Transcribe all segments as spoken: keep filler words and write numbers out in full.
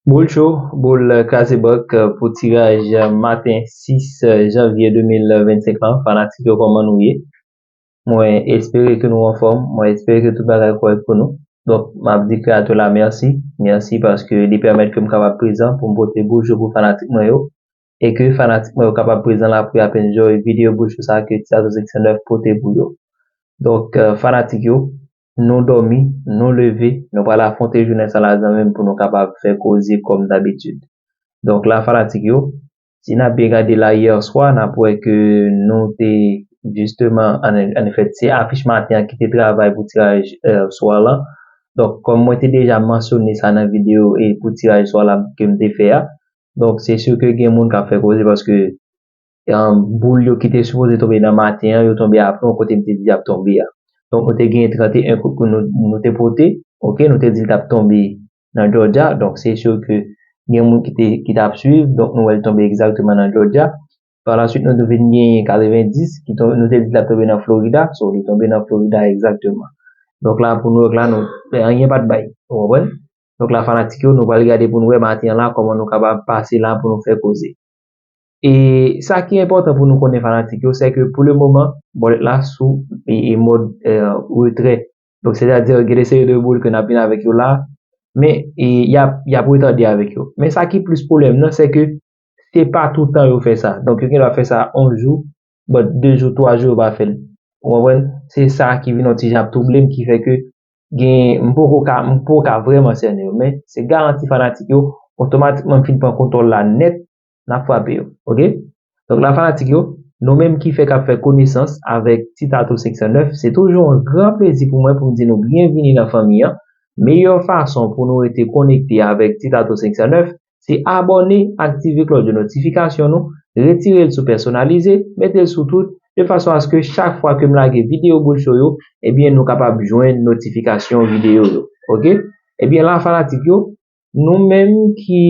Boul cho, boul kraze bank pou tiraj maten sis janvye de mil vennsenk lan. Fanatik yo, kòman nou ye? Mwen espere ke nou anfòm, mwen espere ke tout bagay kòrèk pou nou. Donk, m ap di kreyatè la mèsi. Mèsi paske li pèmèt ke m kapab prezan pou m pote boul cho pou fanatik mwen yo. E ke fanatik mwen yo kapab prezan la pou y ap enjoy videyo boul cho sa ke Titato senk san nèf pote pou yo. Donk, fanatik yo, nou dòmi, nou leve, nou pral afwonte jounen sa la zanmi m pou nou kapab fè koze kòm dabitid. Donk la, fanatik yo, si n ap byen gade la yè swa, n ap wè ke nou te jisteman, an, an efèt, se afich maten an ki te travay pou tiraj swa lan. Donk, kòm mwen te deja mansyone sa nan videyo e pou tiraj swa la ke m te fè a, donk se si ke gen moun k ap fè koze paske boul yo ki te sipoze tonbe nan maten an, yo tonbe apre yon kote m te di y ap tonbe a. Donk, nou te gen trannteyen kout ke nou, nou te pote, oke, nou te di l t ap tonbe nan Georgia. Donk, se si ke gen moun ki te, ki t ap swiv, donk nou wè l tonbe egzakteman nan Georgia. Palaswit, nou te vin gen katrevendis, ki tonbe, nou te di l t ap tonbe nan Florida, so li tonbe nan Florida egzakteman. Donk la, pou nou, la, nou, anyen pa t bay, ou konprann? Donk la, fanatik yo, nou pral gade pou nou wè maten an la, kòman nou kapab pase la pou nou fè koze. E sa ki enpòtan pou nou konnen, fanatik yo, se ke pou le moman, bòlèt la sou e, e mòd e, retrè. Donk, sètadi, gen de seri de boul ke n ap vin avèk yo la, men e, y ap, y ap retade avèk yo. Men sa ki plis pwoblèm nan, se ke se pa toutan yo fè sa. Donk, yo gendwa fè sa yon jou, but de jou, twa jou, yo pa fè l. Ou konprann? Se sa ki vin yon ti jan ap twouble m, ki fè ke gen, m poko ka, m poko ka vrèman sènen yo, men se garanti fanatik yo, otomatikman m fin pran kontwòl la nèt, n ap frape yo, oke? Donk la, fanatik yo, nou menm ki fèk ap fè konesans avèk Titato senk san nèf, se toujou yon gran plezi pou mwen pou m di nou byenvini nan fanmi an. Meyè fason pou nou rete konekte avèk Titato senk san nèf, se abòne, aktive klòch de notifikasyon nou, retire l sou pèsonalize, mete l sou tout, de fason aske chak fwa ke m lage videyo boul cho yo, ebyen nou kapab jwenn notifikasyon videyo yo. Oke? Ebyen la, fanatik yo, nou menm ki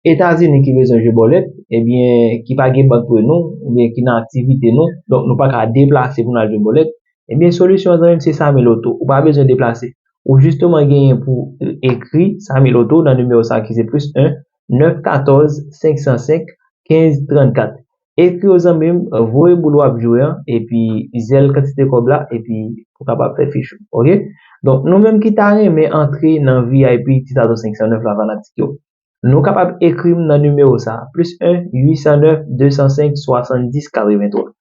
Etazini ki bezwen jwe bòlèt, ebyen ki pa gen bank prè nou, oubyen ki nan aktivite nou, donk nou pa ka deplase pou n al jwe bòlèt, ebyen solisyon an, zanmi m, se Samy Loto. Ou pa bezwen deplase. Ou jisteman genyen pou ekri Samy Loto nan nimewo sa ki se plis en, nèf katòz, senk san senk, kenz trannkat. Ekri yo, zanmi m, voye boul w ap jwe an, epi zèl kantite kòb la, epi pou kapab fè fich ou. Oke? Donk, nou menm ki ta renmen antre nan V I P Titato senk san nèf la, fanatik yo, nou kapab ekri m nan nimewo sa, plis en, uit san nèf, de san senk, swasanndis, katrevenntwa.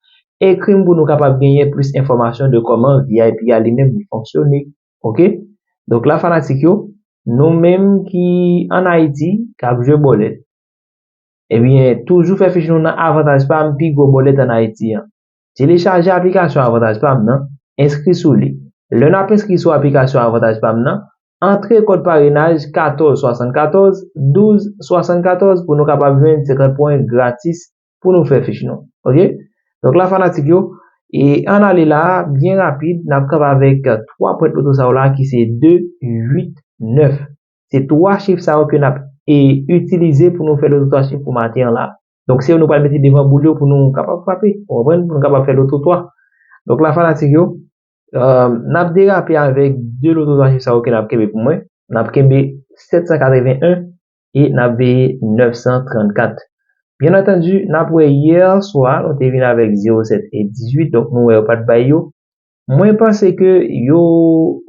Ekri m pou nou kapab genyen plis enfòmasyon de kòman V I P a li menm li fonksyone. Oke? Donk la, fanatik yo, nou menm ki ann Ayiti, k ap jwe bòlèt, ebyen, toujou fè fich nou nan Avantaj Pam, pi gwo bòlèt ann Ayiti an. Telechaje aplikasyon Avantaj Pam nan, enskri sou li. Lè n ap enskri sou aplikasyon Avantaj Pam nan, antre kòd parenaj katòz swasannkatòz, douz swasannkatòz pou nou kapab jwenn senkant pwen gratis pou nou fè fich nou. Oke? Donk la, fanatik yo, e ann ale la, byen rapid, n ap kanpe avèk twa pwent loto sa yo la ki se de, uit, nèf. Se twa chif sa yo ke n ap e, itilize pou nou fè loto twa chif pou maten an la. Donk, se yo nou pral mete devan boul yo pou nou kapab frape. Ou konprann? Pou nou kapab fè loto twa. Donk la, fanatik yo, e, n ap derape avèk de loto twa chif sa yo ke n ap kenbe pou mwen. N ap kenbe sèt san katreven en e n ap veye nèf san trannkat. Byen antandi, n ap wè yè swa, nou te vin avèk zewo sèt e dizuit, donk nou wè yo pa t bay yo. Mwen panse ke yo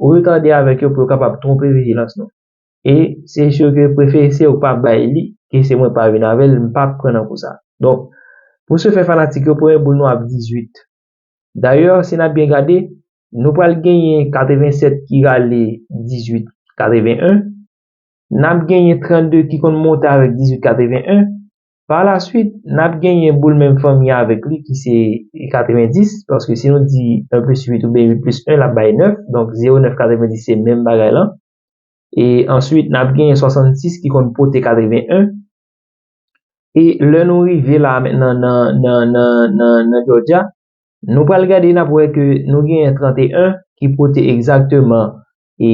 retade avèk yo pou yo kapab twonpe vijilans nou. E se si ke prefere se yo k pa bay li, ke se mwen pa vin avè l, m p ap pran nan kou sa. Donk, pou se fè, fanatik yo, premye boul nou ap dizuit. Dayè, si n ap byen gade, nou pral genyen katrevensèt ki rale dizuit katreven en, n ap genyen trannde ki konn monte avèk dizuit katreven en. Pa la swit, n ap genyen boul menm fanmi a avèk li ki se katrevendis, paske si nou di en plis uit oubyen uit plis en, l ap bay nèf, donk zewo nèf katrevendis se menm bagay lan. E answit, n ap genyen swasannsis ki konn pote katreven en. E lè nou rive la mentnan nan, nan, nan, nan, nan Georgia, nou pral gade, n ap wè ke nou genyen trannteyen ki pote egzakteman e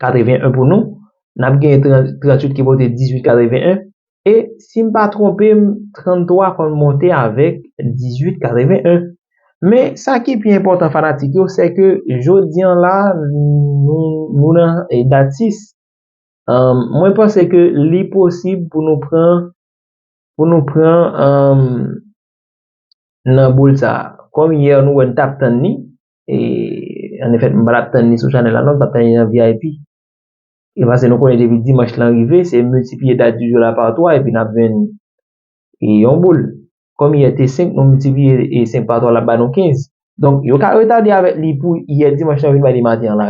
katreven en pou nou. N ap genyen trant, tranntuit ki pote dizuit katreven en. E si m pa twonpe m, tranntwa konn monte avèk dizuit katreven en. Men sa ki pi enpòtan, fanatik yo, se ke jodi an la, nou, nou nan e, dat sis. Mwen panse ke li posib pou nou pran pou nou pran nan boul sa a. Kòm yè nou wè n t ap tann li, e annefèt m pa t ap tann li sou chanèl la non, m t ap tann li nan V I P. E paske nou konnen depi dimanch lan rive, se miltipliye dat di jou la pa twa epi n ap jwenn yon boul. Kòm yè te senk, nou miltipliye senk pa twa, l ap ba nou kenz. Donk, yo ka retade avèk li pou yè dimanch lan vin bay li maten an la.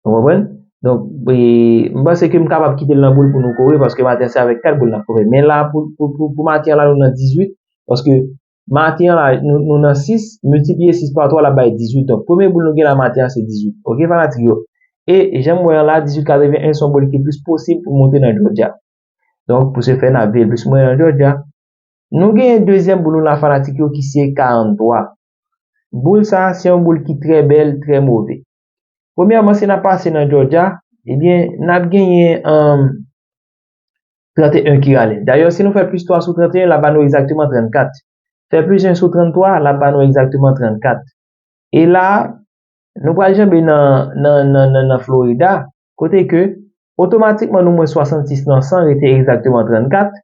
Ou konprann? Donk, e, m panse ke m kapab kite l nan boul pou nou kore, paske maten an se avèk kat boul n ap kore. Men la, pou, pou, pou, pou maten an la, nou nan dizuit, paske maten an la, nou, nou nan sis, miltipliye sis pa twa, l ap bay dizuit. Donk, premye boul nou gen la maten an, se dizuit. Oke, fanatik yo? E, jan m wè an la, dizuit katreven en se yon boul ki plis posib pou monte nan Georgia. Donk, pou se fè, n ap veye l plis mwen nan Georgia. Nou genyen dezyèm boul nou la, fanatik yo, ki se karant twa. Boul sa a, se yon boul ki trè bèl, trè move. Premyèman, si n ap pase nan Georgia, ebyen, n ap genyen um, trannteyen ki rale. Dayè, si nou fè plis twa sou trannteyen, l ap ba nou egzakteman trannkat. Fè plis en sou trannktwa, l ap ba nou egzakteman trannkat. E la, nou pral janbe nan, nan, nan, nan, nan Florida, kote ke otomatikman nou mwen swasannsis nan san rete egzakteman trannkat,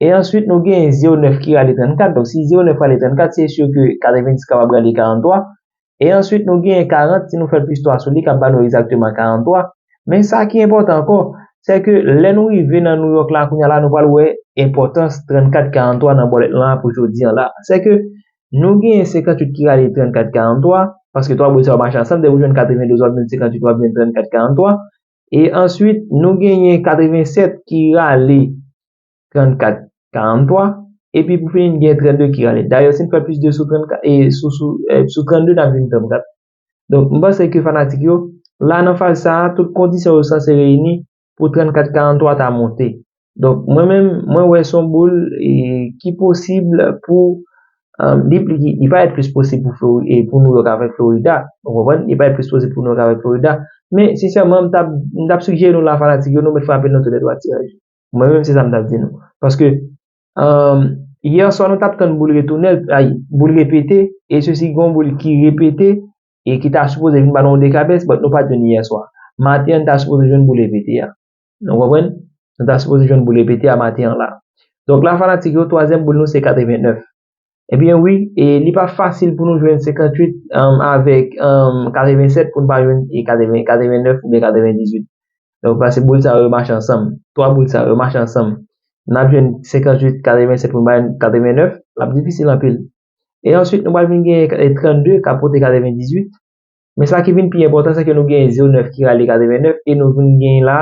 e answit nou genyen zewo nèf ki rale trannkat. Donk, si zewo nèf rale trannkat, se si ke katrevendis kapab rale karant twa. E answit nou genyen karant, si nou fè l plis twa sou li, k ap ba nou egzakteman karant twa. Men sa ki enpòtan ankò, se ke lè nou rive nan New York la, kounye a la, nou pral wè enpòtans trannkat karant twa nan bòlèt lan pou jodi an la. Se ke nou genyen senkantuit ki rale trannkat karant twa, paske twa boul sa yo mache ansanm, depi w jwenn katrevendouz, w ap jwenn senkantuit, w ap jwenn trannkat karant twa. E answit, nou genyen katrevensèt ki rale trannkat karant twa, epi pou fini, n gen trannde ki rale. Dayè, si n fè plis de sou trannkat, e sou, sou, e, sou trannde, n ap jwenn trannkat. Donk, m panse ke fanatik yo, la nan faz sa a, tout kondisyon yo sanse reyini pou trannkat karant twa ta monte. Donk, mwen menm, mwen wè se yon boul e, ki posib pou um, li, li, li parèt plis posib pou, Flori, e pou New York avèk Florida. Ou konprann? Li parèt plis posib pou New York avèk Florida. Men, sensèman, m t ap, m t ap sijere nou la, fanatik yo, nou mèt frape nan tou lè twa tiraj. Mwen menm, se sa m t ap di nou. Paske, um, yè swa, nou t ap tann boul retounen, ay, boul repete, e sesi gon boul ki repete, e ki ta sipoze vin ba nou yon dekabès, but nou pa t jwenn yè swa. Maten an, n ta sipoze jwenn boul repete a. Nou konprann? Nou ta sipoze jwenn boul repete a maten an la. Donk la, fanatik yo, twazyèm boul nou se katrevennèf. Ebyen wi, e li pa fasil pou nou jwenn senkantuit um, avèk um, katrevensèt pou n pa jwenn e katreven, katrevennèf oubyen katrevendizuit. Donk, paske boul sa yo mache ansanm. Twa boul sa yo mache ansanm. N ap jwenn senkantuit, katrevensèt pou n ba katrevenèf, l ap difisil anpil. E answit, nou pral vin gen trannde k ap pote katrevendizuit. Men sa ki vin pi enpòtan, se ke nou gen zewo nèf ki rale katrevennèf e nou vin gen la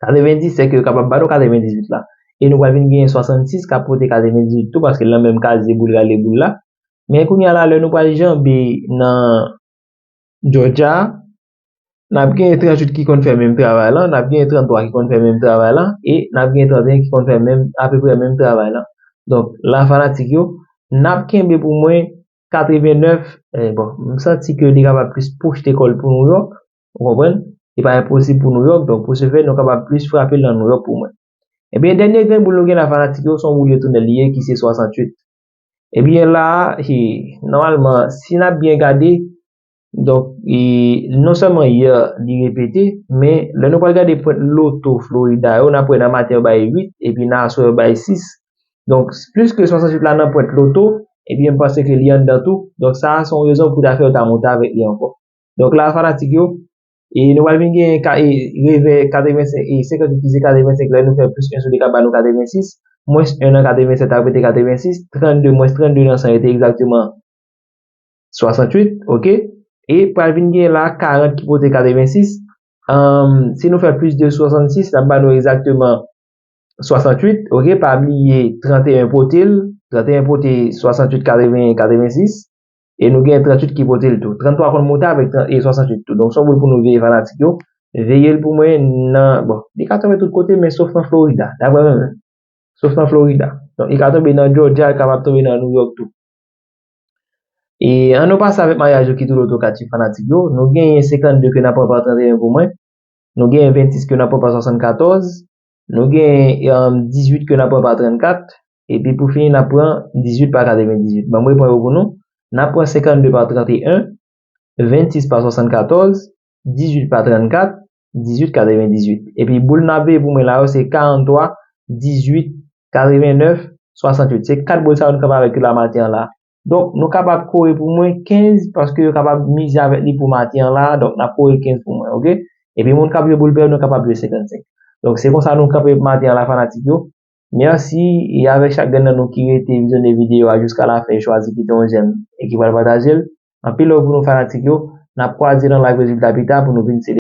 katrevendis, se ke yo kapab ba nou katrevendizuit la. E nou pral vin gen swasannsis k ap pote katrevendizuit tou, paske l nan menm kazye boul rale boul la. Men kounye a la, lè nou pral janbe nan Georgia, n ap gen tranntuit ki konn fè menm travay lan, n ap gen tranntwa ki konn fè menm travay lan, e n ap gen trannteyen ki konn fè menm, apeprè menm travay lan. Donk, la fanatik yo, n ap kenbe pou mwen katrevennèf, eh, bon, m santi ke li kapab plis pwojte kò l pou New York, ou konprann? Li pa enposib pou New York, donk pou se fè, nou kapab plis frape l nan New York pou mwen. Ebyen, dènye grenn boul nou gen la fanatik yo, se yon boul retounen li ye ki se swasanntuit. Ebyen la, he, nòmalman, si n ap byen gade, donk, e, non sèlman yè li repete, men lè nou pral gade pwent loto Florida yo, n ap wè nan maten yo bay uit, epi nan aswè yo bay sis. Donk, plis ke swasanntuit la nan pwent loto, ebyen, m panse ke li anndan tou. Donk, sa a se yon rezon pou ta fè yo ta monte avèk li ankò. Donk, la, fanatik yo, e nou pral vin gen ka, e, revè katrevensenk, e, senkantuit ki se katrevensenk, lè nou fè plis en sou li k ap ba nou katrevensis, mwens en nan katrevensèt ap rete katrevensis, trannde mwens trannde nan san rete egzakteman swasanntuit, oke? E pral vin gen la karant ki pote katrevensis. Um, si nou fè plis de swasannsis, l ap ba nou egzakteman swasanntuit, oke? Pa bliye trannteyen pote l, trannteyen pote swasanntuit, katreven, katrevensis. E nou gen tranntuit ki pote l tou. Tranntwa konn monte avèk tran- e swasanntuit tou. Donk, se yon boul pou nou veye fanatik yo. Veye l pou mwen nan, bon, li ka tonbe tout kote, men sof nan Florida, daprè mwen menm. Sof nan Florida. Donk, li ka tonbe nan Georgia, li kapab tonbe nan New York tou. E ann nou pase avèk maryaj yo ki tou loto ka tchif fanatik yo. Nou genyen senkannde ke n ap pran pa trannteyen pou mwen. Nou genyen vennsis ke n ap pran pa swasannkatòz. Nou genyen um, dizuit ke n ap pran pa trannkat. Epi pou fini, n ap pran dizuit pa katrevendizuit. Ban mwen pran yo pou nou. N ap pran senkannde pa trannteyen, vennsis pa swasannkatòz, dizuit pa trannkat, dizuit katrevendizuit. Epi boul n ap veye pou mwen la yo se karanntwa dizuit katrevennèf swasanntuit. Se kat boul sa yo nou kanpe avèk yo la maten an la. Donk, nou kapab kore pou mwen kenz, paske yo kapab mize avèk li pou maten an la. Donk, n ap kore kenz pou mwen, oke? Epi moun k ap jwe boul vè yo, nou kapab jwe senkannsenk. Donk, se konsa nou kanpe maten an la, fanatik yo. Mèsi, e avèk chak grenn nan nou ki rete vizyone videyo a jiska lafen, e chwazi kite yon jèm e ki pral pataje l. Anpil love pou nou fanatik yo. N ap kwaze nan live rezilta pita pou nou vin selebre.